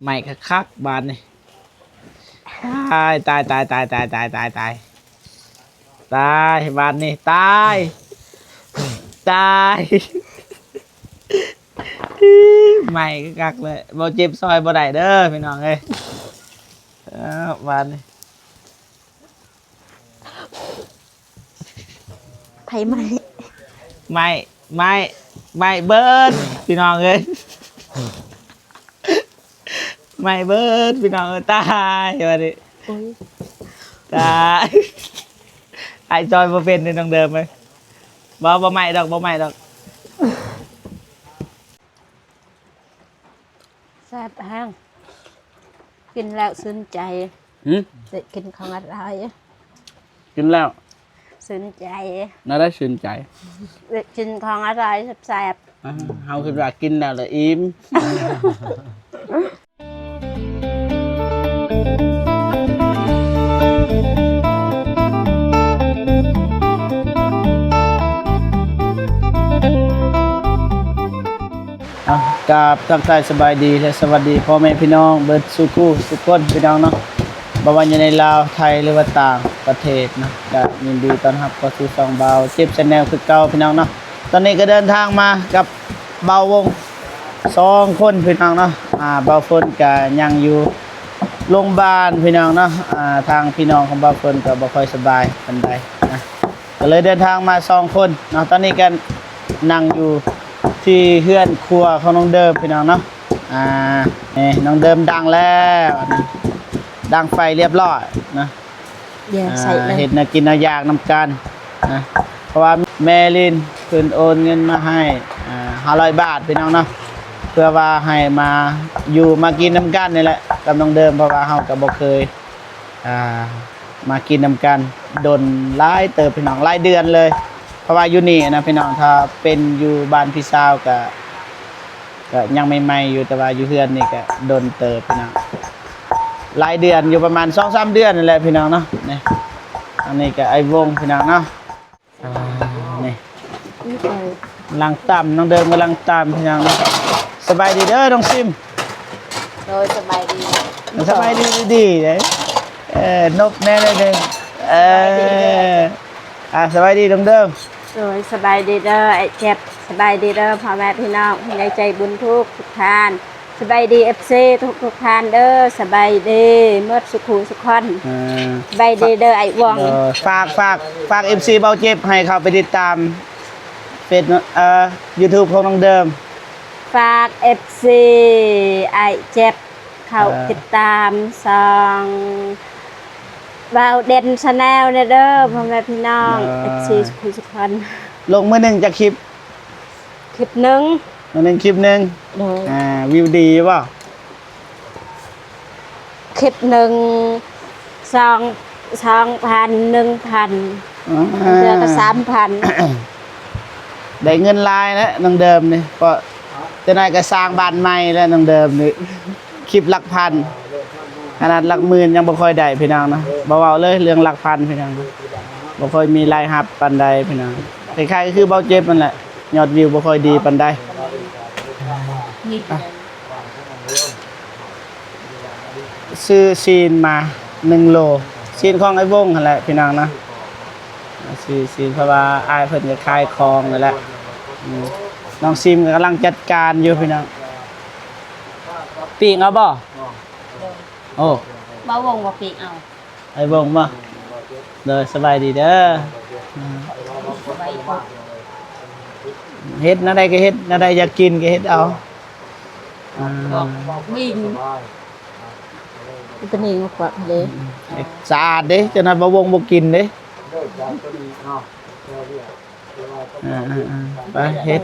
ໄໝ້ຄັກໆບາດນີ້. ຕາຍ ຕາຍ ຕາຍ ຕາຍ ຕາຍ ຕາຍ ຕາຍ ຕາຍ ຕາຍ ບາດນີ້ ຕາຍ ຕາຍ. ໄໝ້ຄັກໆເລີຍ ບໍ່ເຈັບຊ່ອຍບໍ່ໄດ້ເດີພີ່ນ້ອງເອີຍ. ເອົາ ບາດນີ້ ໄຟໄໝ້ ໄໝ້ ໄໝ້ ໄໝ້ເບີດພີ່ນ້ອງເອີຍ. ໄໝ້ເບີດພີ່ນ້ອງເອີຍ. ຕາຍ ບາດນີ້ ໂອ້ຍ ຕາຍ. ອ້າຍຊ່ອຍບໍ່ເປັນເດ້ນ້ອງເດີມເອີຍ. ບໍ່ ບໍ່ໄໝ້ດອກ ບໍ່ໄໝ້ດອກ. ແຊບແຮງ ກິນແລ້ວຊື່ນໃຈ. ຫືມ? ໄດ້ກິນຂອງອະຮ່ອຍ ກິນແລ້ວຊື່ນໃຈ. ແນວໃດຊື່ນໃຈ? ໄດ້ກິນຂອງອະຮ່ອຍແຊບໆ. ອ່າ ເຮົາຄິດວ່າກິນແລ້ວລະອີ່ມ. ອ່ະ ກາບທັກທາຍສະບາຍດີ ແລະ ສະຫວັດດີພໍ່ແມ່ພີ່ນ້ອງເບິດສູ່ຄູ່ສູ່ຄົນພີ່ນ້ອງເນາະ, ບໍ່ວ່າຢູ່ໃນລາວ ໄທ ຫຼືວ່າຕ່າງປະເທດເນາະ, ກະຍິນດີຕ້ອນຮັບເຂົ້າສູ່ຊ່ອງບ່າວເຈັບແຊນແນວຄືເກົ່າພີ່ນ້ອງເນາະ. ຕອນນີ້ກະເດີນທາງມາກັບບ່າວວົງ ສອງຄົນພີ່ນ້ອງເນາະ. ອ່າ ບ່າວຝົນກະຍັງຢູ່ໂລງບານພີ່ນ້ອງເນາະ. ອ່າ ທາງພີ່ນ້ອງຂອງບ່າວຝົນກະບໍ່ຄ່ອຍສະບາຍປານໃດນະ, ກະເລີຍເດີນທາງມາສອງຄົນເນາະ. ຕອນນີ້ກະນັ່ງຢູ່ທີ່ເຮືອນຄົວຂອງນ້ອງເດີມພີ່ນ້ອງເນາະ. ອ່າ ນີ້ນ້ອງເດີມດັງແລ້ວ ດັງໄຟລຽບຮ້ອຍນະ. ເຮັດແນວກິນແນວຢາກນຳກັນນະ, ເພາະວ່າແມ່ລິນເພິ່ນໂອນເງິນມາໃຫ້ ອ່າ ຫ້າຮ້ອຍບາດພີ່ນ້ອງເນາະ, ເພື່ອວ່າໃຫ້ມາຢູ່ມາກິນນຳກັນນີ້ແຫຼະກັບນ້ອງເດີມ, ເພາະວ່າເຮົາກະບໍ່ເຄີຍ ອ່າ ມາກິນນຳກັນດົນຫຼາຍເຕີບພີ່ນ້ອງ, ຫຼາຍເດືອນເລີຍ. ເພາະວ່າຢູ່ນີ້ນະພີ່ນ້ອງ ຖ້າເປັນຢູ່ບ້ານພີ່ສາວກະ ກະຍັງໃໝ່ໆຢູ່, ແຕ່ວ່າຢູ່ເຮືອນນີ້ກະດົນເຕີບພີ່ນ້ອງ, ຫຼາຍເດືອນຢູ່ ປະມານສອງສາມເດືອນນີ້ແຫຼະພີ່ນ້ອງເນາະ. ນີ້ ອັນນີ້ກະອ້າຍວົງພີ່ນ້ອງເນາະ. ອ່າ ນີ້ ກຳລັງຕຳ ນ້ອງເດີມກຳລັງຕຳພີ່ນ້ອງເນາະ. ສະບາຍດີເດີນ້ອງຊິມ. ໂດຍ ສະບາຍດີ. ສະບາຍດີດີເດ້. ເອີ ນົບແນ່ເດີ. ເອີ ສະບາຍດີເດີ. ອ່າ ສະບາຍດີນ້ອງເດີມ. ໂດຍ ສະບາຍດີເດີອ້າຍແຈັບ, ສະບາຍດີເດີພໍ່ແມ່ພີ່ນ້ອງ ຜູ້ໃຫຍ່ໃຈບຸນທຸກໆທ່ານ, ສະບາຍດີເອັຟຊີທຸກໆທ່ານເດີ. ສະບາຍດີໝົດສູ່ຄູ່ສູ່ຄົນ. ເອີ ສະບາຍດີເດີອ້າຍວົງ. ເອີ ຝາກ ຝາກ ຝາກເອັຟຊີບ່າວເຈັບໃຫ້ເຂົ້າໄປຕິດຕາມເຟສ ເອີ ຢູທູບຂອງນ້ອງເດີມ. ຝາກເອັຟຊີອ້າຍແຈັບ ເຂົ້າ ເອີ ຕິດຕາມຊ່ອງບ່າວເດັ່ນແຊນແນວແດ່ເດີ ພໍ່ແມ່ພີ່ນ້ອງ ເອີ ເອັຟຊີທຸກຄົນ. ລົງມື້ໜຶ່ງຈັກຄລິບ? ຄລິບໜຶ່ງ. ມື້ໜຶ່ງຄລິບໜຶ່ງ. ໂດຍ. ອ່າ ວິວດີຢູ່ບໍ່? ຄລິບໜຶ່ງ ສອງ ສອງພັນ ໜຶ່ງພັນ ອ່າ ເທື່ອກະສາມພັນ. ໄດ້ເງິນຫຼາຍແລ້ວນ້ອງເດີມນີ້, ເພາະຈະໜ້ອຍກະສ້າງບ້ານໃໝ່ແລ້ວນ້ອງເດີມນີ້. ຄລິບຫຼັກພັນ ຂະໜາດຫຼັກໝື່ນຍັງບໍ່ຄ່ອຍໄດ້ພີ່ນ້ອງເນາະ, ບໍ່ເວົ້າເລີຍເລື່ອງຫຼັກພັນພີ່ນ້ອງ, ບໍ່ຄ່ອຍມີລາຍຮັບປານໃດພີ່ນ້ອງ. ຄ້າຍໆຄືບ່າວເຈັບຫັ້ນແຫຼະ, ຍອດວິວບໍ່ຄ່ອຍດີປານໃດ. ຊື້ຊີ້ນມາໜຶ່ງໂລ, ຊີ້ນຂອງອ້າຍວົງຫັ້ນແຫຼະພີ່ນ້ອງເນາະ. ຊື້ຊີ້ນ ເພາະວ່າອ້າຍເພິ່ນກະຂາຍຂອງຫັ້ນແຫຼະ. ອືມ ນ້ອງຊິມກະກຳລັງຈັດການຢູ່ພີ່ນ້ອງ. ປີ້ງເອົາບໍ່? ໂອ້ ບ່າວວົງບໍ່ປີ້ງເອົາ. ອ້າຍວົງບໍ່? ໂດຍ ສະບາຍດີເດີ. ອືມ ເຮັດແນວໃດກະເຮັດ, ແນວໃດຢາກກິນກະເຮັດເອົາ. ອືມ ວິງ ວິຕາມິນມາກວາດທະເລ. ສະອາດເດ້, ຈັ່ງນັ້ນບ່າວວົງບໍ່ກິນເດ້. ອ່າໆໆ ໄປເຮັດ.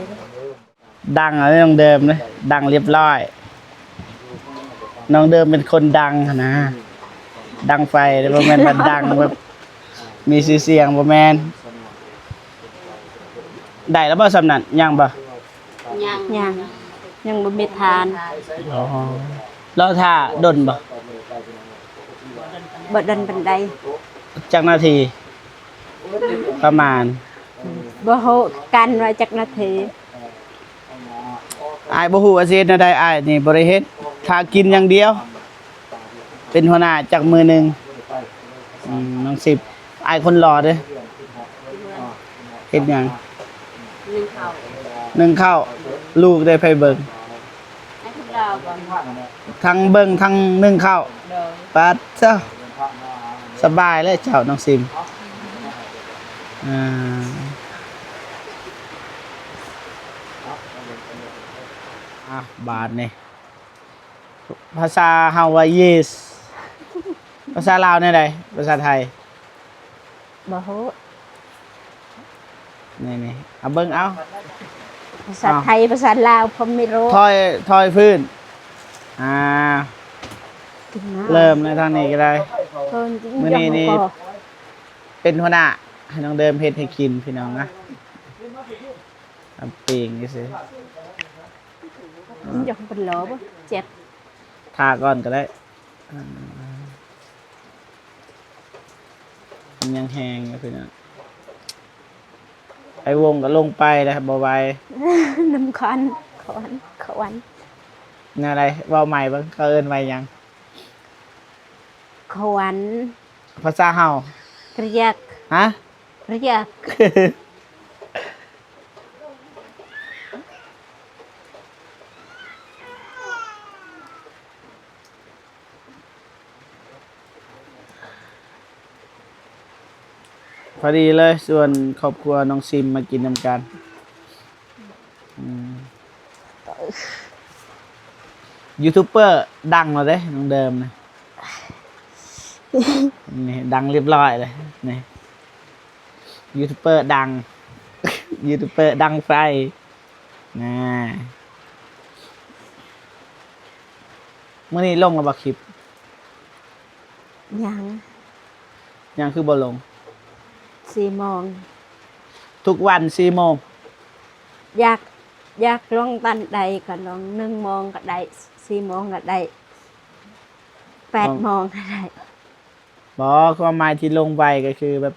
ດັງເອົານ້ອງເດີມເດ້, ດັງລຽບຮ້ອຍ. ນ້ອງເດີມເປັນຄົນດັງຫັ້ນນະ, ດັງໄຟເດ້, ບໍ່ແມ່ນວ່າດັງແບບມີຊື່ສຽງ, ບໍ່ແມ່ນ. ໄດ້ແລ້ວບໍ່ຊ່ຳນັ້ນ? ຍັງບໍ່? ຍັງ ຍັງ ຍັງບໍ່ມີທານ. ອໍ ລໍຖ້າດົນບໍ່? ບໍ່ດົນປານໃດ. ຈັກນາທີ? ປະມານ ບໍ່ຮູ້ກັນວ່າຈັກນາທີ. ອ້າຍບໍ່ຮູ້ວ່າຊິເຮັດແນວໃດ, ອ້າຍນີ້ບໍ່ໄດ້ເຮັດ. ຖ້າກິນຢ່າງດຽວ ເປັນຫົວໜ້າຈັກມື້ໜຶ່ງ. ອືມ ນ້ອງສິບ ອ້າຍຄົນຫຼໍ່ເດ້ ເຮັດຫຍັງ? ໜຶ້ງເຂົ້າ ໜຶ້ງເຂົ້າ. ລູກເດ້ ໃຜເບິ່ງ? ໃຫ້ເພິ່ນລາວບໍ່? ທັງເບິ່ງທັງໜຶ້ງເຂົ້າ. ໂດຍ. ປາດເຈົ້າ ສະບາຍແລ້ວເຈົ້າ ນ້ອງສິມ. ອ່າ ອ່ະ ບາດນີ້ ພາສາເຮົາວ່າ ເຢສ. ພາສາລາວແນວໃດ? ພາສາໄທ? ບໍ່ຮູ້. ນີ້ໆ ເອົາເບິ່ງເອົາ. ພາສາໄທ ພາສາລາວ ພວກມີໂລ ຖອຍ ຖອຍພື້ນ. ອ່າ ກິນນ້ຳ ເລີ່ມແລ້ວ ທາງນີ້ກໍໄດ້. ເພິ່ນກິນ ມື້ນີ້ນີ້ ເປັນຫົວໜ້າ ໃຫ້ນ້ອງເດີມເຮັດໃຫ້ກິນ ພີ່ນ້ອງນະ. ຕຳປີ້ງຊື່ໆ. ມັນຢາກເປັນຫຼໍບໍ່? ເຈັບ ຖ້າກ່ອນກໍໄດ້. ອ່າ ມັນຍັງແຮງຢູ່ພີ່ນ້ອງ. ໄປວົງກໍລົງໄປແລ້ວ ບໍ່ໄຫວ. ນ້ຳຄວັນ ຄວັນ ຄວັນ. ແນວໃດ? ເວົ້າໃໝ່ເບິ່ງ ເຂົາເອີ້ນວ່າຫຍັງ? ຄວັນ. ພາສາເຮົາ? ກຽກ. ຮະ? ກຽກ. ພໍດີເລີຍ ຊວນຄອບຄົວນ້ອງຊິມມາກິນນຳກັນ. ອືມ ຢູທູບເບີດັງແລ້ວເດ້ ນ້ອງເດີມນະ. ນີ້ດັງຮຽບຮ້ອຍເລີຍ ນີ້ ຢູທູບເບີດັງ ຢູທູບເບີດັງໄຟນະ. ມື້ນີ້ລົງແລ້ວບໍ່ຄລິບ? ຍັງ. ຍັງຄືບໍ່ລົງ? ສີ່ໂມງ. ທຸກວັນສີ່ໂມງ? ຢາກ ຢາກລົງຕອນໃດກໍລົງ ໜຶ່ງໂມງກໍໄດ້ ສີ່ໂມງກໍໄດ້ ແປດໂມງກໍໄດ້. ບໍ່ ຄວາມໝາຍທີ່ລົງໄວກໍຄືແບບ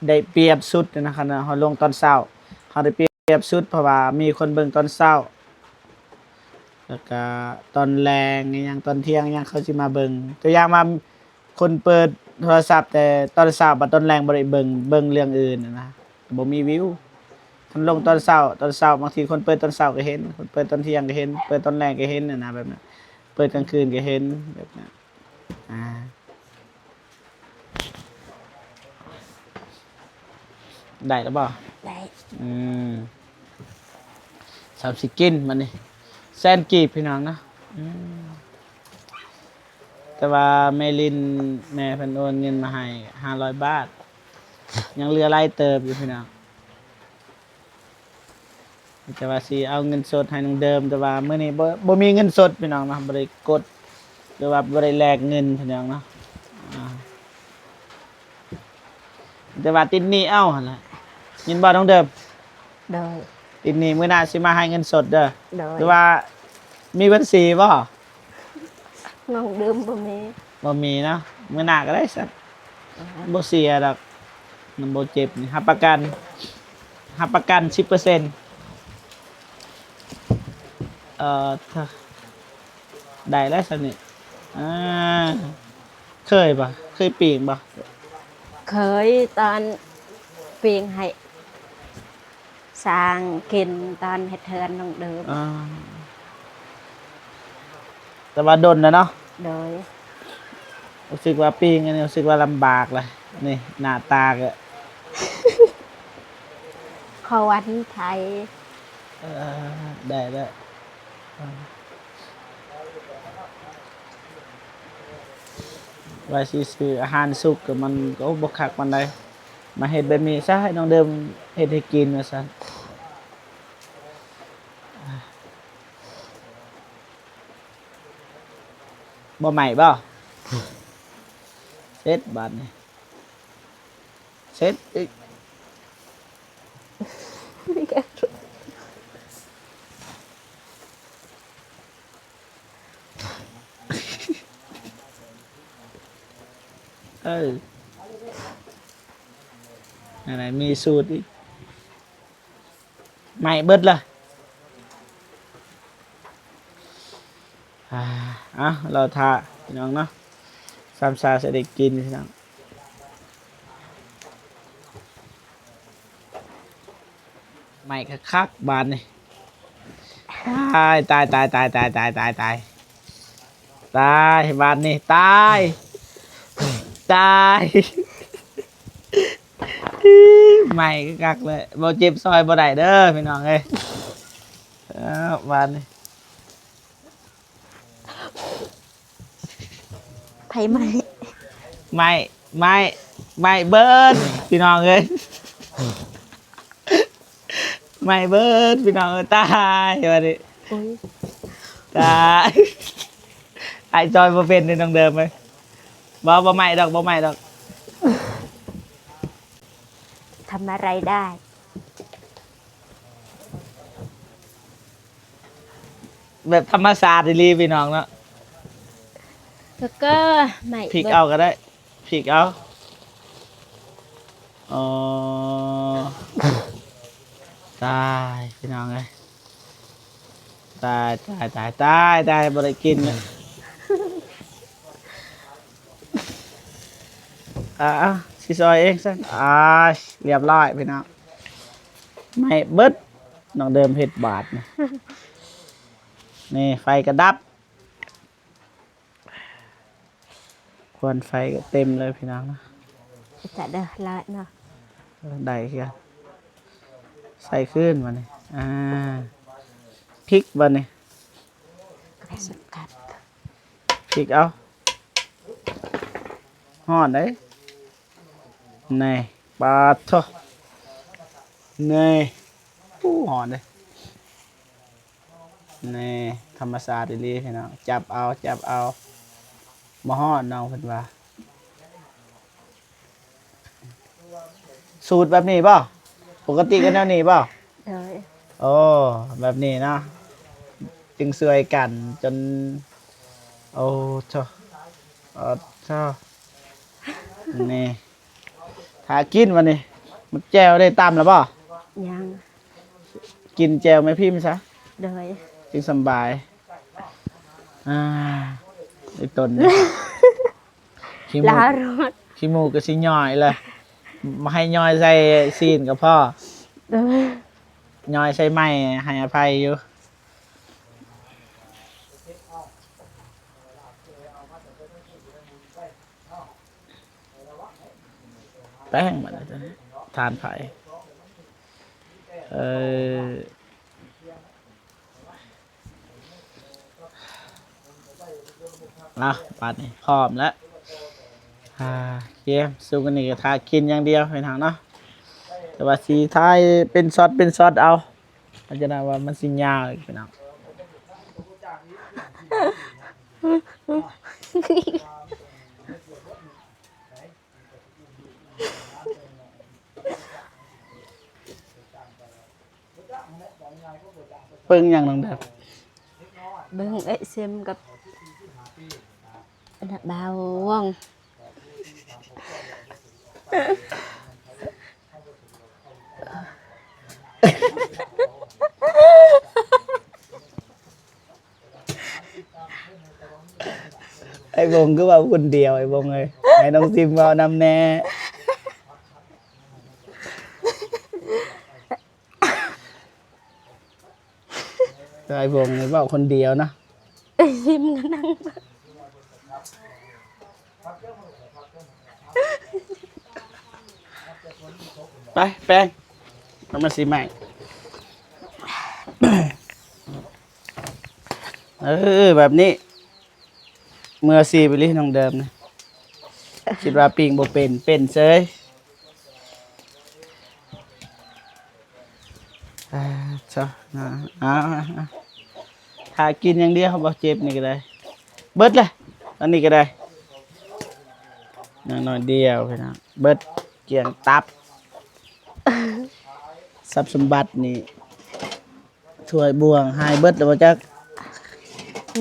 ໄດ້ປຽບສຸດນະ. ຄັນເຮົາລົງຕອນເຊົ້າ ເຮົາໄດ້ປຽບສຸດ ເພາະວ່າມີຄົນເບິ່ງຕອນເຊົ້າ ແລ້ວກະຕອນແລງອີ່ຫຍັງ ຕອນທ່ຽງອີ່ຫຍັງ ເຂົາຊິມາເບິ່ງ. ຕົວຢ່າງວ່າ ຄົນເປີດໂທລະສັບແຕ່ຕອນເຊົ້າ ບັດຕອນແລງບໍ່ໄດ້ເບິ່ງ ເບິ່ງເລື່ອງອື່ນນະ ບໍ່ມີວິວ. ຄັນລົງຕອນເຊົ້າ ຕອນເຊົ້າ ບາງທີຄົນເປີດຕອນເຊົ້າກໍເຫັນ ຄົນເປີດຕອນທ່ຽງກໍເຫັນ ເປີດຕອນແລງກໍເຫັນນະ ແບບນັ້ນ ເປີດກາງຄືນກໍເຫັນ ແບບນັ້ນ. ອ່າ ໄດ້ແລ້ວບໍ່? ໄດ້. ອືມ ສາມສິບກິນບັດນີ້ ແສນກີບ ພີ່ນ້ອງເນາະ. ອືມ ແຕ່ວ່າແມ່ລິນ ແມ່ເພິ່ນໂອນເງິນມາໃຫ້ຫ້າຮ້ອຍບາດ ຍັງເຫຼືອຫຼາຍເຕີບຢູ່ ພີ່ນ້ອງ. ແຕ່ວ່າຊິເອົາເງິນສົດໃຫ້ນ້ອງເດີມ ແຕ່ວ່າມື້ນີ້ບໍ່ ບໍ່ມີເງິນສົດ ພີ່ນ້ອງເນາະ ບໍ່ໄດ້ກົດ ຫຼືວ່າບໍ່ໄດ້ແລກເງິນ ພີ່ນ້ອງເນາະ. ອ່າ ແຕ່ວ່າຕິດໜີ້ເອົາຫັ້ນແຫຼະ ຍິນບໍ່ ນ້ອງເດີມ? ໂດຍ. ຕິດໜີ້ ມື້ໜ້າຊິມາໃຫ້ເງິນສົດເດີ. ໂດຍ. ຫຼືວ່າມີບັນຊີບໍ່? ນ້ອງເດີມບໍ່ມີ. ບໍ່ມີເນາະ ມື້ໜ້າກໍໄດ້ຊັ້ນ. ອ່າ ບໍ່ເສຍດອກ ມັນບໍ່ເຈັບນີ້ ຮັບປະກັນ ຮັບປະກັນສິບເປີເຊັນ. ເອີ ໄດ້ແລ້ວຊັ້ນນີ້. ອ່າ ເຄີຍບໍ່? ເຄີຍປີ້ງບໍ່? ເຄີຍ ຕອນປີ້ງໃຫ້ ສ້າງກິນຕອນເຮັດເຮືອນນ້ອງເດີມ. ອ່າ ແຕ່ວ່າດົນແລ້ວເນາະ. ໂດຍ. ຮູ້ສຶກວ່າປີ້ງອັນນີ້ ຮູ້ສຶກວ່າລຳບາກລະ ນີ້ໜ້າຕາກະ ຂະຫວັນໄທ. ເອີ ໄດ້ແລ້ວ. ວ່າຊິຊື້ອາຫານສຸກ ກໍມັນກໍ ໂອ້ ບໍ່ຄັກປານໃດ. ມາເຮັດແບບນີ້ຊະ ໃຫ້ນ້ອງເດີມເຮັດໃຫ້ກິນວ່າຊັ້ນ. ບໍ່ໄໝ້ບໍ່? ເສັດບາດນີ້ ເສັດອີກ. ເອີ ອັນນັ້ນມີສູດອີກ. ໄໝ້ເບິດລະ. ອ່າ ອ່ະ ລໍຖ້າພີ່ນ້ອງເນາະ ສາມຊາຊິໄດ້ກິນພີ່ນ້ອງ. ໄໝ້ຄັກໆບາດນີ້ ຕາຍ ຕາຍ ຕາຍ ຕາຍ ຕາຍ ຕາຍ ຕາຍ ຕາຍ ບາດນີ້ ຕາຍ ຕາຍ ໄໝ້ຄັກໆເລີຍ ບໍ່ເຈັບຊ່ອຍບໍ່ໄດ້ເດີພີ່ນ້ອງເອີຍ. ເອົາ ບາດນີ້ ໄຟໄໝ້ ໄໝ້ ໄໝ້ ໄໝ້ເບີດພີ່ນ້ອງເອີຍ ໄໝ້ເບີດພີ່ນ້ອງເອີຍ. ຕາຍ ບາດນີ້ ໂອ້ຍ ຕາຍ ອ້າຍຊ່ອຍບໍ່ເປັນເດ້ນ້ອງເດີມເອີຍ. ບໍ່ ບໍ່ໄໝ້ດອກ ບໍ່ໄໝ້ດອກ ທຳອະໄລໄດ້ ແບບທຳມະຊາດອີ່ຫຼີພີ່ນ້ອງເນາະ. ແລ້ວກໍໄໝ້ ພິກເອົາກໍໄດ້ ພິກເອົາ. ອໍ ຕາຍພີ່ນ້ອງເອີຍ ຕາຍ ຕາຍ ຕາຍ ຕາຍ ຕາຍ ບໍ່ໄດ້ກິນແລ້ວ. ອ່າ ຊິຊ່ອຍເອງຊັ້ນ. ອ່າ ລຽບຮ້ອຍພີ່ນ້ອງ ໄໝ້ເບິດ ນ້ອງເດີມເຮັດບາດນີ້ ນີ້ໄຟກະດັບ ຄວັນໄຟກະເຕັມເລີຍພີ່ນ້ອງເນາະ. ຈະເດີ ລາຍເນາະ ເອີ ໄດ້ຄືກັນ ໃສ່ຄືນບາດນີ້. ອ່າ ພິກບາດນີ້ ພິກເອົາ ຮ້ອນເດ້. ນີ້ ປາດໂທ້ ນີ້ ໂອ້ ຮ້ອນເດ້. ນີ້ ທຳມະຊາດອີ່ຫຼີພີ່ນ້ອງ ຈັບເອົາ ຈັບເອົາ ບໍ່ຮ້ອນ ນ້ອງເພິ່ນວ່າ. ສູດແບບນີ້ບໍ່? ປົກກະຕິກໍແນວນີ້ບໍ່? ໂດຍ ໂອ້ ແບບນີ້ເນາະ ຈຶ່ງຊ່ວຍກັນຈົນ ໂອ້ໂທ້ ໂອ້ໂທ້ ນີ້ ຖ້າກິນບາດນີ້. ໝາກແຈ່ວໄດ້ຕຳແລ້ວບໍ່? ຍັງ ກິນແຈ່ວແມ່ພິມຊະ ໂດຍ ຈຶ່ງສຳບາຍ. ອ່າ ໄອ້ຕົນນີ້ ຂີ້ມູກ ລາວໂລດ ຂີ້ມູກກໍຊິຍ້ອຍແຫຼະ ໃຫ້ຍ້ອຍໃສ່ຊີ້ນກໍພໍ ໂດຍ ຍ້ອຍໃສ່ໄມ້ໃຫ້ອະໄພຢູ່. ແປ້ງ ບາດນີ້ ທານໄພ ເອີ ອ່ະ ບາດນີ້ພ້ອມແລ້ວ ອ່າ ເກມສຸກອັນນີ້ກໍຖ້າກິນຢ່າງດຽວພີ່ນ້ອງເນາະ ແຕ່ວ່າຊິຖ່າຍເປັນຊັອດເປັນຊັອດເອົາ ອາດຈະວ່າມັນຊິຍາວອີກພີ່ນ້ອງ. ເບິ່ງຫຍັງນ້ອງແດບ? ເບິ່ງເອື້ອຍຊິມກັບອັນນ່າ ບ່າວວົງ. ໄອ້ວົງຄືເວົ້າຄົນດຽວ ໄອ້ວົງເອີຍ ໃຫ້ນ້ອງຊິມເວົ້ານຳແດ່. ໄອ້ວົງເວົ້າຄົນດຽວນະ. ໄອ້ຊິມກໍນັ່ງ. ໄປແປ້ງ ເອົາມາຊິໃໝ່. ເອີ ແບບນີ້ ມືອາຊີບອີ່ຫຼີນ້ອງເດີມນະ. ຄິດວ່າປີ້ງບໍ່ເປັນ ເປັນເສີຍ. ອ່າ ຊະ ອ່າ ອ່າ ອ່າ ຖ້າກິນຢ່າງດຽວ ບໍ່ເຈັບນີ້ກໍໄດ້ ເບິດແຫຼະ ອັນນີ້ກໍໄດ້ ຍັງໜ້ອຍດຽວພີ່ນ້ອງ ເບິດ ກ້ຽງຕັບ. ຊັບສົມບັດນີ້ ຖ້ວຍບ່ວງຫາຍເບິດແລ້ວບໍ່ຈັກ?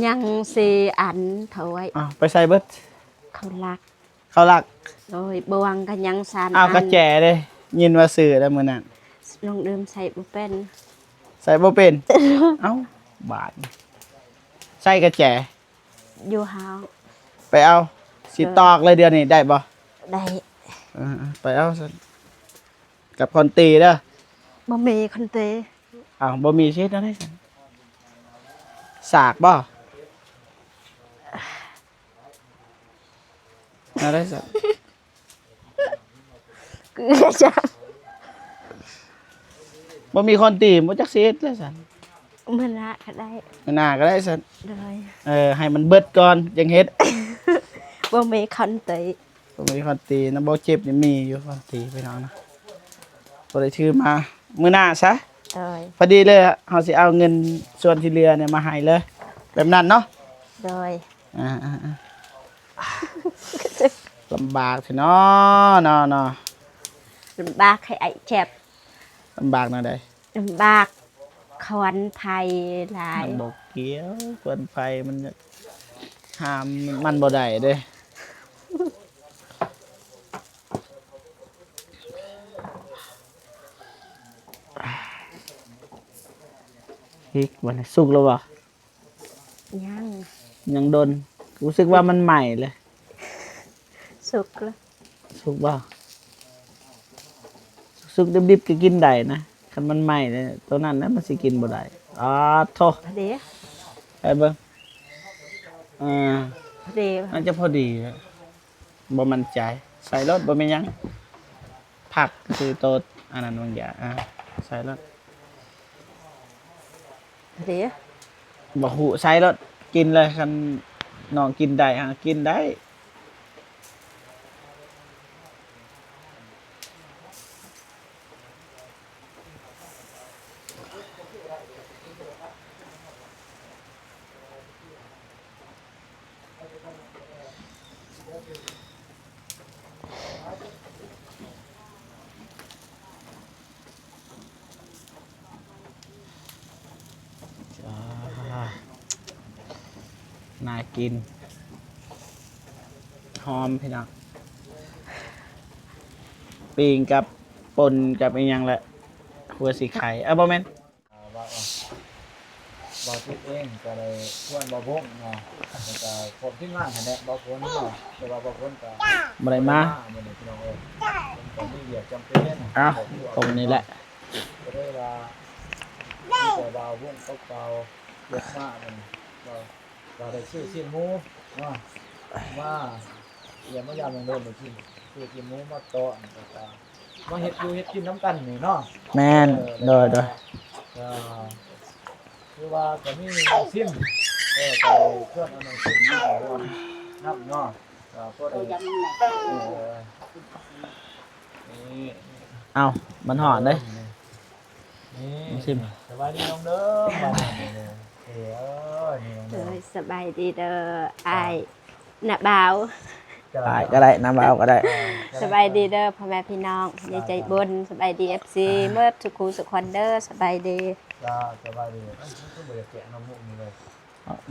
ຍັງສີ່ອັນຖ້ວຍ. ອ້າວ ໄປໃສເບິດ? ເຂົາລັກ. ເຂົາລັກ. ໂດຍ ບ່ວງກໍຍັງສາມອັນ. ອ້າວ ກະແຈເດ້ ຍິນວ່າຊື້ແລ້ວມື້ນັ້ນ. ນ້ອງເດີມໃສ່ບໍ່ເປັນ. ໃສ່ບໍ່ເປັນ? ເອົ້າ ບາດນີ້ ໃສ່ກະແຈ. ຢູ່ຫ້ອງ ໄປເອົາ ຊິຕອກເລີຍດຽວນີ້ ໄດ້ບໍ່? ໄດ້ ເອີ ໄປເອົາຊັ້ນ ກັບຄອນຕີເດີ. ບໍ່ມີຄອນຕີ. ອ້າວ ບໍ່ມີຊິເຮັດແນວໃດຊັ້ນ? ສາກບໍ່? ແນວໃດຊັ້ນ? ຄືຈະ ບໍ່ມີຄອນຕີ ບໍ່ຈັກຊິເຮັດແລ້ວຊັ້ນ. ມື້ໜ້າກໍໄດ້ ມື້ໜ້າກໍໄດ້ຊັ້ນ. ໂດຍ ເອີ ໃຫ້ມັນເບິດກ່ອນຈັ່ງເຮັດ. ບໍ່ມີຄອນຕີ. ບໍ່ມີຄອນຕີນະ. ບໍ່ ເຈັບນີ້ມີຢູ່ຄອນຕີພີ່ນ້ອງນະ ບໍ່ໄດ້ຖືມາ. ມື້ໜ້າຊະ. ໂດຍ ພໍດີເລີຍ ເຮົາຊິເອົາເງິນສ່ວນທີ່ເຫຼືອນີ້ມາໃຫ້ເລີຍ ແບບນັ້ນເນາະ. ໂດຍ ອ່າໆໆ ລຳບາກແທ້ເນາະ ເນາະ ເນາະ. ລຳບາກໃຫ້ອ້າຍແຈັບ. ລຳບາກແນວໃດ? ລຳບາກຄວັນໄຟຫຼາຍ. ມັນບໍ່ກ່ຽວ ຄວັນໄຟມັນຫ້າມມັນບໍ່ໄດ້ເດ້. ອີກ ບັດນີ້ສຸກແລ້ວບໍ່? ຍັງ ຍັງດົນ. ຮູ້ສຶກວ່າມັນໄໝ້ເລີຍ. ສຸກແລ້ວ. ສຸກບໍ່? ສຸກດິບໆກໍກິນໄດ້ນະ. ຄັນມັນໄໝ້ເລີຍ ໂຕນັ້ນນະ ມັນຊິກິນບໍ່ໄດ້. ອາໂທ້ ພໍດີ ໃຫ້ເບິ່ງ. ອ່າ ພໍດີ ໜ້າຈະພໍດີ. ບໍ່ໝັ້ນໃຈ ໃສ່ໂລດ ບໍ່ມີຫຍັງ. ຜັກຄືໂຕອັນນັ້ນບາງຢ່າງ ອ່າ ໃສ່ໂລດ. ເດ້ ບໍ່ຮູ້ ໃສ່ໂລດ ກິນເລີຍ. ຄັນນ້ອງກິນໄດ້ ຫາກິນໄດ້. ອ່າ ໜ້າກິນ ຫອມພີ່ນ້ອງ. ປີ້ງກັບປົ່ນກັບອີ່ຫຍັງລະ ຫົວສີໄຂ່ ເອີ ບໍ່ແມ່ນ. ອ່າ ວ່າ ອ່າ ບ່າວຈິດເອງກໍໄດ້ຊວນບ່າວບົງເນາະ ແລ້ວກໍພ້ອມທີມງານຫັ້ນແຫຼະ ບ່າວຝົນເນາະ ແຕ່ວ່າບ່າວຝົນກໍບໍ່ໄດ້ມາມື້ນີ້ພີ່ນ້ອງເອີຍ ເພິ່ນກໍມີວຽກຈຳເປັນ. ເອົາ ຕົງນີ້ແຫຼະ ກໍເລີຍວ່າ ມີແຕ່ບ່າວບົງກັບບ່າວເຈັບມາມື້ນີ້ ກໍ ກໍໄດ້ຊື້ຊີ້ນໝູເນາະ ມາຢ້ຽມມາຢາມນ້ອງເດີມໄດ້ກິນ ຊື້ຊີ້ນໝູມາຕ້ອນ ແລ້ວກໍ ມາເຮັດຢູ່ເຮັດກິນນຳກັນນີ້ເນາະ. ແມ່ນ ເອີ ໂດຍ ໂດຍ ກໍຄືວ່າກໍມີນ້ອງຊິມ ເອີ ກໍເພື່ອນເອົານ້ອງຊິມມາຮ່ວມນຳເນາະ ກໍພໍໄດ້ ເອີ ນີ້ ເອົ້າ ມັນຮ້ອນເດ້ ນີ້ ນ້ອງຊິມ. ສະບາຍດີນ້ອງເດີ ເອີ ນີ້ນ້ອງເດີ ໂດຍ ສະບາຍດີເດີ ອ້າຍ ນ້າບ່າວ ອ້າຍກໍໄດ້ ນ້າບ່າວກໍໄດ້. ສະບາຍດີເດີພໍ່ແມ່ພີ່ນ້ອງທີ່ໃຈບຸນ ສະບາຍດີເອັຟຊີໝົດທຸກຄູ່ທຸກຄົນເດີ ສະບາຍດີ. ຈ້າ ສະບາຍດີ. ເອົ້າ ຄືບໍ່ໄດ້ແກະເນາະ ມຸມນີ້ເລີຍ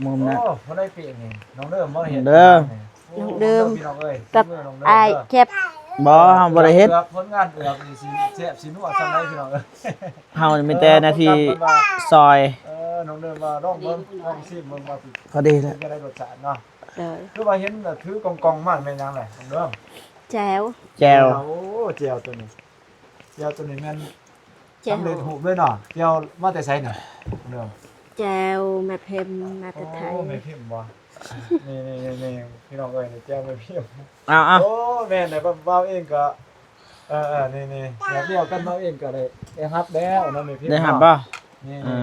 ມຸມນັ້ນ. ໂອ້ ບໍ່ໄດ້ປີກນີ້ ນ້ອງເດີມບໍ່ເຮັດເດີ ນ້ອງເດີມ ພີ່ນ້ອງເອີຍ ກັບອ້າຍແຄບ. ບໍ່ ເຮົາບໍ່ໄດ້ເຮັດ ຜົນງານເອືອກນີ້ຊິແຊບຊິນົວສ່ຳໃດ ພີ່ນ້ອງເອີຍ. ເຮົານີ້ມີແຕ່ໜ້າທີ່ຊ່ອຍ. ເອີ ນ້ອງເດີມວ່າລອງເບິ່ງ ລອງຊີມເບິ່ງວ່າຊິ ພໍດີແລ້ວ ເປັນຈັ່ງໃດລົດຊາດເນາະ. ໂດຍ ຄືວ່າເຫັນຖືກ່ອງໆມາແມ່ນຫຍັງແຫຼະນ້ອງເດີມ? ແຈ່ວ ແຈ່ວ. ໂອ້ ແຈ່ວໂຕນີ້ ແຈ່ວໂຕນີ້ແມ່ນ ແຈ່ວ ສຳເລັດຮູບເລີຍເນາະ. ແຈ່ວມາແຕ່ໃສນີ້ນ້ອງເດີມ? ແຈ່ວແມ່ພິມ ມາແຕ່ໄທ. ໂອ້ ແມ່ພິມບໍ່? ນີ້ໆໆ ພີ່ນ້ອງເອີຍ ນີ້ແຈ່ວແມ່ພິມ. ອ້າວໆ ໂອ້ ແມ່ນແຫຼະ ບ່າວເອງກໍ ເອີໆ ນີ້ໆ ແບບດຽວກັນ ບ່າວເອງກໍໄດ້ ໄດ້ຮັບແລ້ວເນາະ ແມ່ພິມ ໄດ້ຮັບບໍ່? ນີ້ ເອີ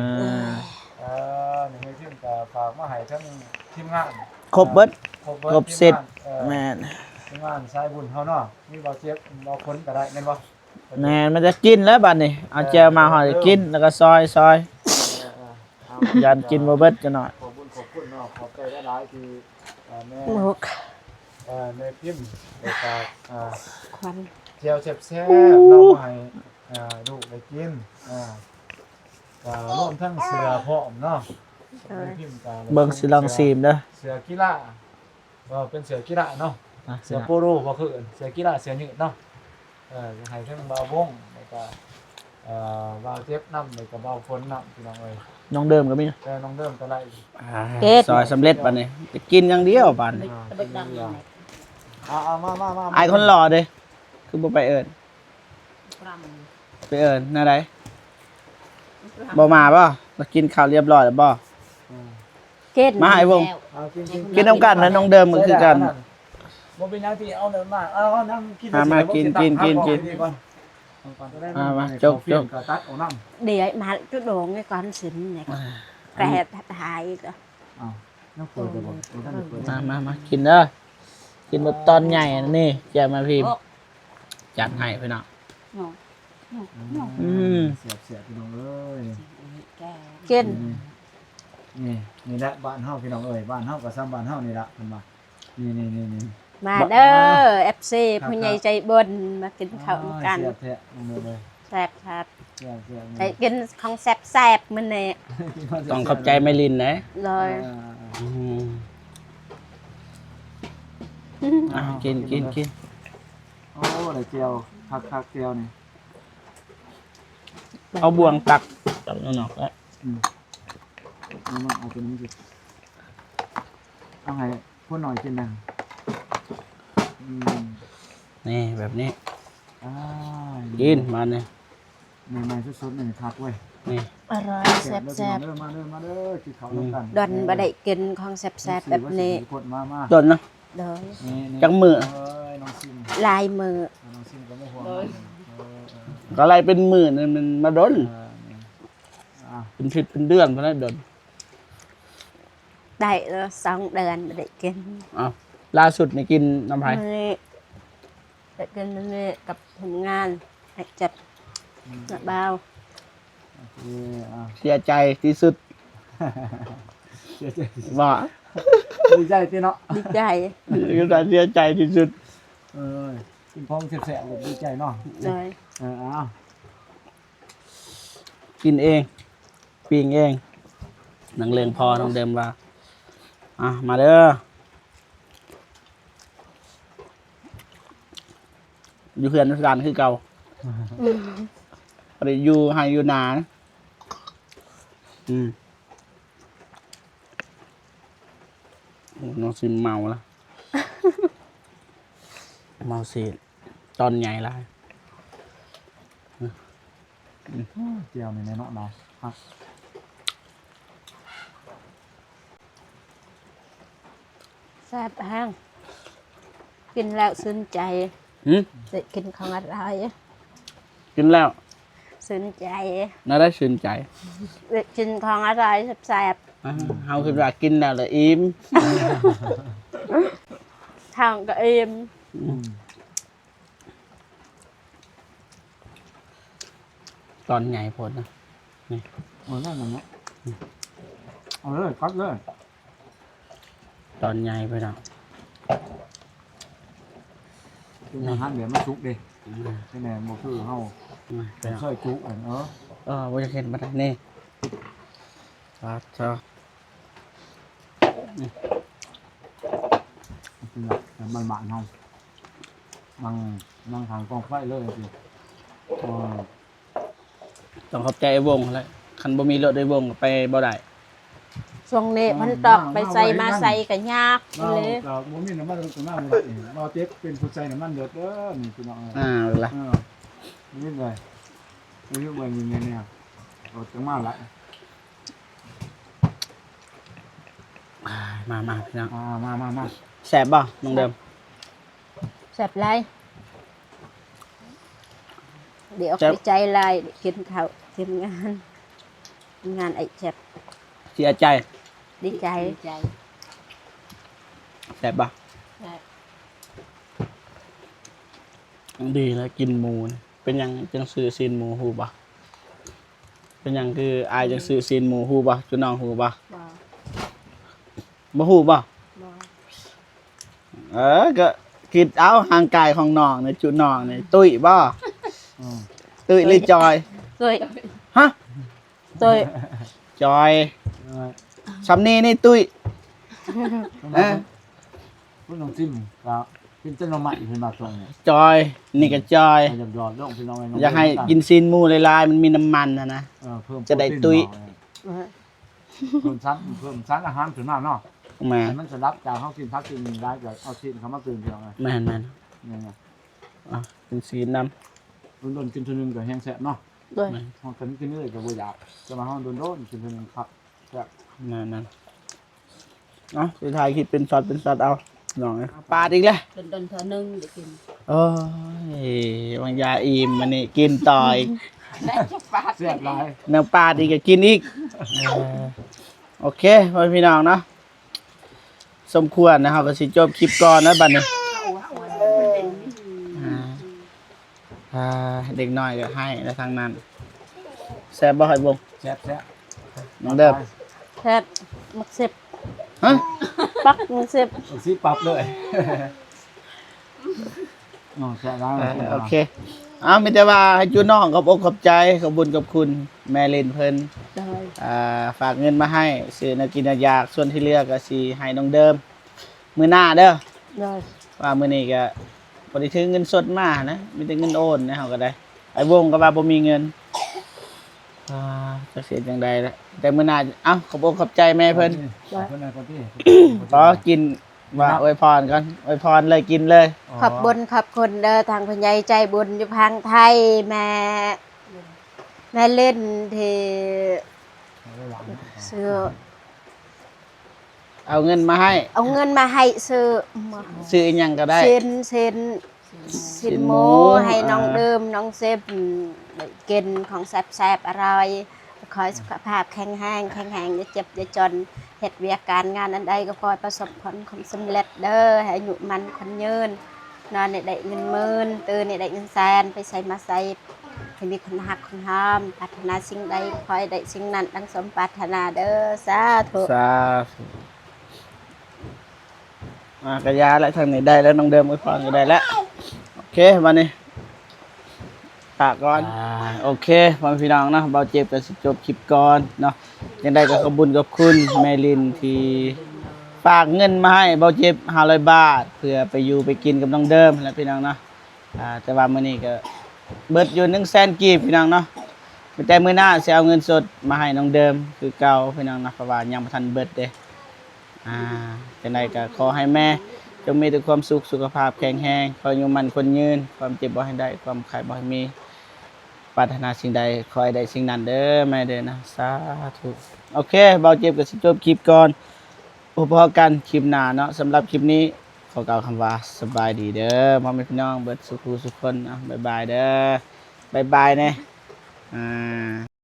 ນີ້ແມ່ພິມກໍຝາກມາໃຫ້ທັງທີມງານ ຄົບເບິດ ຄົບເບິດ ຄົບເຊັດ ທີມງານ ເອີ ແມ່ນ ທີມງານສາຍບຸນເຮົາເນາະ ມີບ່າວເຈັບ ບ່າວຄົນກໍໄດ້ແມ່ນບໍ່? ແມ່ນ ມັນຈະກິນແລ້ວບັດນີ້ ເອົາແຈ່ວມາຮອດກໍກິນ ເອີ ແລ້ວກໍຊອຍ ຊອຍ ເອີໆ ຢ້ານກິນບໍ່ເບິດຈັກໜ້ອຍ. ຂອບຄຸນ ຂອບຄຸນເນາະ ຂອບໃຈຫຼາຍໆ ທີ່ ເອີ ແມ່ ໝົກ ເອີ ແມ່ພິມໄດ້ຝາກ ເອີ ຄວັນ ແຈ່ວແຊບໆເນາະ ມາໃຫ້ ເອີ ລູກໄດ້ກິນ ເອີ ກໍລວມທັງເສື້ອພ້ອມເນາະ. ເອີ ແມ່ພິມກໍ ເບິ່ງຊິລອງຊີມເດີ ເສື້ອ ເສື້ອກິລາ ເອີ ເປັນເສື້ອກິລາເນາະ ອ່ະ ເສື້ອໂປໂລບໍ່ຄືເອີ້ນ ເສື້ອກິລາ ເສື້ອຍືດເນາະ. ເອີ ໃຫ້ເຖິງບ່າວວົງ ແລ້ວກໍ ເອີ ບ່າວເຈັບນຳ ແລ້ວກໍບ່າວຝົນນຳ ພີ່ນ້ອງເອີຍ. ນ້ອງເດີມກໍມີ ແຕ່ນ້ອງເດີມກໍໄດ້ ອ່າ ເກັດ ຊອຍສຳເລັດບາດນີ້ ໄປກິນຢ່າງດຽວບາດນີ້. ອ່າ ກິນຢ່າງດຽວ ເອົາໆ ມາໆໆ ອ້າຍຄົນຫຼໍ່ເດ້ ຄືບໍ່ໄປເອີ້ນ? ໄປເອີ້ນແນວໃດ? ບໍ່ມາບໍ່? ມາກິນເຂົ້າລຽບຮ້ອຍແລ້ວບໍ່? ອືມ ເກັດ ມາໃຫ້ວົງ ເອົາ ກິນ ກິນ ກິນນຳກັນນະ. ນ້ອງເດີມກໍຄືກັນ ບໍ່ເປັນຫຍັງ ທີ່ເອົານັ້ນມາ ເອົາ ເອົາ ນັ່ງກິນ ມາ ມາ ກິນ ກິນ ກິນ ກິນ ມາ ມາ ຈົກ ຈົກ ດຽວມາຈຸດໂດງນີ້ກ່ອນ ຊິນນີ້ ອ່າ ແປດຫາຍກໍ ອ້າວ ຍັງເປີດຢູ່ບໍ່? ໂອ້ ທ່ານໄດ້ເປີດ ມາ ມາ ມາ ກິນເດີ ກິນໝົດຕອນໃຫຍ່ນີ້ ແຈ່ວມາພີມ ໂອ້ ຈັດໃຫ້ພີ່ນ້ອງ. ອືມ ອືມ ແຊບໆ ພີ່ນ້ອງເອີຍ ກິນ ນີ້ ນີ້ ນີ້ແຫຼະບ້ານເຮົາ ພີ່ນ້ອງເອີຍ ບ້ານເຮົາກໍສ່ຳບ້ານເຮົານີ້ລະ ເພິ່ນວ່າ ນີ້ໆໆໆ ມາເດີ ເອັຟຊີ ຜູ້ໃຫຍ່ໃຈບຸນ ມາກິນເຂົ້ານຳກັນ. ແຊບແທ້ ນ້ອງເດີມເອີຍ ແຊບຄັກ ແຊບໆ ໄດ້ກິນຂອງແຊບໆ ມື້ນີ້ ຕ້ອງຂອບໃຈແມ່ລິນເດ້. ໂດຍ ອ່າ ອືມ ອ່າ ກິນ ກິນ ກິນ. ໂອ້ ໄດ້ແຈ່ວຄັກໆ ແຈ່ວນີ້ ເອົາບ່ວງຕັກ ຕັກນອກແລ້ວ. ອືມ ເອົາມາ ເອົາຕົວນີ້ມາກິນ ເອົາໃຫ້ຄົນໜ້ອຍກິນນະ. ອືມ ນີ້ແບບນີ້ ອ່າ ກິນມານີ້ ໃໝ່ໆ ສົດໆ ນີ້ຄັກເວີຍ ນີ້ ອະຮ່ອຍ ແຊບໆ ເດີ ມາເດີ ມາເດີ ກິນເຂົ້ານຳກັນ. ດົນບໍ່ໄດ້ກິນຂອງແຊບໆ ແບບນີ້ ດົນນະ. ໂດຍ ນີ້ໆ ຈັກມື້? ເອີຍ ນ້ອງຊິມ ຫຼາຍມື້ ນ້ອງຊິມກໍບໍ່ຫ່ວງ ເອີ ເອີ ກໍໄລ່ເປັນມື້ນີ້ ມັນມາດົນ ເອີ ນີ້ ອ່າ ເປັນທິດເປັນເດືອນພຸ້ນແຫຼະດົນ. ໄດ້ແລ້ວສອງເດືອນບໍ່ໄດ້ກິນ. ອ້າວ ລ່າສຸດນີ້ກິນນຳໃຜ? ມື້ນີ້ໄດ້ກິນມື້ນີ້ກັບທີມງານ ໃຫ້ຈັດ ອືມ ນະບ່າວ. ໂອເຄ ອ່າ ເສຍໃຈທີ່ສຸດ ເສຍໃຈທີ່ສຸດ ວ່າ ດີໃຈຕິເນາະ ດີໃຈ ເສຍໃຈທີ່ສຸດ. ເອີຍ ກິນຂອງແຊບໆ ກໍດີໃຈເນາະ. ໂດຍ ເອີ ເອົາ ກິນເອງ ປີ້ງເອງ. ນັ່ງເລີງພໍ ນ້ອງເດີມວ່າ ອ່ະ ມາເດີ ຢູ່ເຮືອນຢູ່ຊານຄືເກົ່າ. ອືມ ບໍ່ໄດ້ຢູ່ໄຮ່ຢູ່ນາ. ອືມ ໂອ້ ນ້ອງຊິມເມົາລະ ເມົາຊີ້ນ ຕອນໃຫຍ່ຫຼາຍ. ອືມ ແຈ່ວນີ້ແນ່ເນາະ ນາຍ ຄັກ ແຊບແຮງ ກິນແລ້ວຊື່ນໃຈ. ຫື? ໄດ້ກິນຂອງອະຮ່ອຍ ກິນແລ້ວຊື່ນໃຈ. ແນວໃດຊື່ນໃຈ? ໄດ້ກິນຂອງອະຮ່ອຍແຊບໆ. ອ່າ ເຮົາຄິດວ່າກິນແລ້ວລະອີ່ມ ທ້ອງກໍອີ່ມ. ອືມ ຕອນໃຫຍ່ໂພດນະ ນີ້ ເອົານັ້ນນະ ເອົາເລີຍ ກັດເລີຍ ຕອນໃຫຍ່ພີ່ນ້ອງ. ກິນອາຫານແບບມັນສຸກເດ້ ອືມ ຈັ່ງໃດບໍ່ຄືເຮົາ ອືມ ຊອຍຈຸອັນ ເອີ ເອີ ບໍ່ຢາກເຫັນປານໃດນີ້. ປາດເທາະ ອືມ ກິນແບບບ້ານໆ ເຮົາ ນັ່ງ ນັ່ງຂ້າງກອງໄຟເລີຍຈັ່ງຊີ້. ເອີ ຕ້ອງຂອບໃຈອ້າຍວົງຫັ້ນແຫຼະ ຄັນບໍ່ມີລົດອ້າຍວົງກໍໄປບໍ່ໄດ້. ຊ່ວງນີ້ ເອີ ມັນຕອກ ໄປໃສມາໃສກໍຍາກເລີຍ ກໍບໍ່ມີນ້ຳມັນ ກໍມາບໍ່ໄດ້. ເຮົາເຈັບເປັນຜູ້ໃສ່ນ້ຳມັນລົດເດີ ນີ້ພີ່ນ້ອງເອີຍ. ອ່າ ລະ ເອີ ນີ້ເລີຍ ນີ້ເບິ່ງຢູ່ນີ້ ລົດກໍມາຫຼາຍ. ອ່າ ມາໆ ພີ່ນ້ອງ ອ່າ ມາໆໆ ແຊບບໍ່ນ້ອງເດີມ? ແຊບຫຼາຍ ດີອົກດີໃຈຫຼາຍ ໄດ້ກິນເຂົ້າທີມງານ ທີມງານໄອ້ແຈັບ. ເສຍໃຈ ດີໃຈ ດີໃຈ. ແຊບບໍ່? ແຊບ. ດີແລ້ວກິນໝູ. ເປັນຫຍັງຈຶ່ງຊື່ຊີ້ນໝູ ຮູ້ບໍ່? ເປັນຫຍັງຄືອ້າຍຈັ່ງຊື່ຊີ້ນໝູ ຮູ້ບໍ່? ຈຸນ້ອງຮູ້ບໍ່? ບໍ່ ບໍ່ຮູ້ບໍ່? ບໍ່. ເອີ ກໍຄິດເອົາ ຮ່າງກາຍຂອງນ້ອງນີ້ ຈຸນ້ອງນີ້ ຕຸ້ຍບໍ່? ອືມ ຕຸ້ຍຫຼືຈ່ອຍ? ຕຸ້ຍ. ຮະ? ຕຸ້ຍ. ຈ່ອຍ. ເອີ ຊ່ຳນີ້ນີ້ຕຸ້ຍ. ເອີ ຄຸນຕ້ອງຊິມ ກໍ ກິນແຕ່ໜໍ່ໄມ້ເພິ່ນວ່າຊ່ວງນີ້ ຈ່ອຍ ນີ້ກໍຈ່ອຍ ຢາກຢອດລົງ ພີ່ນ້ອງເອີຍ ຢາກໃຫ້ກິນຊີ້ນໝູຫຼາຍໆ ມັນມີນ້ຳມັນຫັ້ນນະ ເອີ ເພີ່ມ ຈະໄດ້ຕຸ້ຍ ໂປຣຕີນເນາະ ເອີ ເພີ່ມສານ ເພີ່ມສານອາຫານຂຶ້ນມາເນາະ ແມ່ນ ໃຫ້ມັນສະຫຼັບຈາກເຮົາກິນຜັກກິນຫຍັງຫຼາຍ ກໍເອົາຊີ້ນເຂົ້າມາຕື່ມ ພີ່ນ້ອງເອີຍ ແມ່ນໆ ນີ້ນະ ອ່ະ ກິນຊີ້ນນຳ ດົນໆກິນເທື່ອໜຶ່ງກໍແຮງແຊບເນາະ ໂດຍ ແມ່ນ ເຮົາກໍກິນເລື້ອຍກໍບໍ່ຢາກ ແຕ່ວ່າເຮົາດົນໆກິນເທື່ອໜຶ່ງຄັກ ແຊບ ແມ່ນໆ ເອົາ ຊິຖ່າຍຄລິບເປັນຊັອດເປັນຊັອດເອົາ ນ້ອງເອີຍ ປາດອີກແລ້ວ ດົນໆເທື່ອໜຶ່ງໄດ້ກິນ ໂອ້ຍ ວາງຢາອີ່ມ ມື້ນີ້ກິນຕໍ່ອີກ ແຊບຫຼາຍ ແນວປາດອີກກໍກິນອີກ ເອີ ໂອເຄ ພໍ່ແມ່ພີ່ນ້ອງເນາະ ສົມຄວນນະ ເຮົາກໍຊິຈົບຄລິບກ່ອນນະບັດນີ້ ອ່າ ອ່າ ເດັກນ້ອຍກໍໄຫ້ແລ້ວທາງນັ້ນ ແຊບບໍ່ ໄຂ່ບຸ້ງ? ແຊບໆ ນ້ອງເດີມ ແຊບ ໝາກເຊັບ ຮະ? ປັກໝາກເຊັບ ຊິປັບເລີຍ ເນາະ ແຊະຫຼາຍ ເອີ ໂອເຄ ເອົາ ມີແຕ່ວ່າໃຫ້ຈຸນ້ອງຂອບອົກຂອບໃຈ ຂອບບຸນຂອບຄຸນແມ່ຫຼິ້ນເພິ່ນ ໂດຍ ອ່າ ຝາກເງິນມາໃຫ້ຊື້ແນວກິນແນວຢາກ ສ່ວນທີ່ເຫຼືອກໍຊິໃຫ້ນ້ອງເດີມມື້ໜ້າເດີ ໂດຍ ວ່າມື້ນີ້ກໍບໍ່ໄດ້ຖືເງິນສົດມານະ ມີແຕ່ເງິນໂອນນະ ເຮົາກໍໄດ້ ອ້າຍວົງກໍວ່າບໍ່ມີເງິນ ອ່າ ຈັກຊິເຮັດຈັ່ງໃດລະ ແຕ່ມື້ໜ້າ ເອົ້າ ຂອບອົກຂອບໃຈແມ່ເພິ່ນ ເພິ່ນນະ ກໍຕິ ຂໍກິນ ວ່າອວຍພອນກ່ອນ ອວຍພອນເລີຍ ກິນເລີຍ ອໍ ຂອບບຸນຂອບຄຸນເດີ ທາງຜູ້ໃຫຍ່ໃຈບຸນຢູ່ທາງໄທ ແມ່ ແມ່ເຫຼັ້ນທີ່ຊື້ ເອົາເງິນມາໃຫ້ ເອົາເງິນມາໃຫ້ຊື້ ຊື້ອີ່ຫຍັງກໍໄດ້ ຊີ້ນ ຊີ້ນ ຊີ້ນໝູ ຊີ້ນໝູ ໃຫ້ນ້ອງ ອ່າ ເດີມ ນ້ອງເຊັບ ໄດ້ກິນຂອງແຊບໆ ອະຮ່ອຍ ຂໍໃຫ້ສຸຂະພາບແຂງແຮງ ແຂງແຮງ ຢ່າເຈັບຢ່າຈົນ ເຮັດວຽກການງານອັນໃດກໍຂໍໃຫ້ປະສົບຜົນຄວາມສຳເລັດເດີ ໃຫ້ອາຍຸໝັ້ນຂວັນຍືນ ນອນໃຫ້ໄດ້ເງິນໝື່ນ ຕື່ນໃຫ້ໄດ້ເງິນແສນ ໄປໃສມາໃສ ໃຫ້ມີຄົນຮັກຄົນຫອມ ປາດຖະໜາສິ່ງໃດ ຂໍໃຫ້ໄດ້ສິ່ງນັ້ນດັ່ງສົມປາດຖະໜາເດີ ສາທຸ ສາທຸ ອ່າ ກະຢາແລ້ວ ທາງນີ້ໄດ້ແລ້ວ ນ້ອງເດີມອວຍພອນກໍໄດ້ແລ້ວ ໂອເຄ ບັດນີ້ ປະກ່ອນ ອ່າ ໂອເຄ ພໍ່ແມ່ພີ່ນ້ອງເນາະ ເບົາເຈັບກໍຊິຈົບຄລິບກ່ອນເນາະ ຈັ່ງໃດກໍຂອບບຸນຂອບຄຸນແມ່ລິນທີ່ຝາກເງິນມາໃຫ້ເບົາເຈັບຫ້າຮ້ອຍບາດ ເພື່ອໄປຢູ່ໄປກິນກັບນ້ອງເດີມຫັ້ນແຫຼະພີ່ນ້ອງເນາະ ອ່າ ແຕ່ວ່າມື້ນີ້ກໍເບິດຢູ່ໜຶ່ງແສນກີບພີ່ນ້ອງເນາະ ມີແຕ່ມື້ໜ້າຊິເອົາເງິນສົດມາໃຫ້ນ້ອງເດີມຄືເກົ່າພີ່ນ້ອງເນາະ ເພາະວ່າຍັງບໍ່ທັນເບິດເດ້ ອ່າ ຈັ່ງໃດກໍຂໍໃຫ້ແມ່ຈົ່ງມີແຕ່ຄວາມສຸກ ສຸຂະພາບແຂງແຮງ ຂໍອາຍຸໝັ້ນຂວັນຍືນ ຄວາມເຈັບບໍ່ໃຫ້ໄດ້ ຄວາມໄຂ້ບໍ່ໃຫ້ມີ ປາດຖະໜາສິ່ງໃດຂໍໃຫ້ໄດ້ສິ່ງນັ້ນເດີແມ່ເດີນະ ສາທຸ ໂອເຄ ເບົາເຈັບກໍຊິຈົບຄລິບກ່ອນ ພົບພໍ້ກັນຄລິບໜ້າເນາະ ສຳລັບຄລິບນີ້ ຂໍກ່າວຄຳວ່າສະບາຍດີເດີ ພໍ່ແມ່ພີ່ນ້ອງເບິດສູ່ຜູ້ສູ່ຄົນ ເອົາ ບາຍບາຍເດີ ບາຍບາຍແນ່ ອ່າ.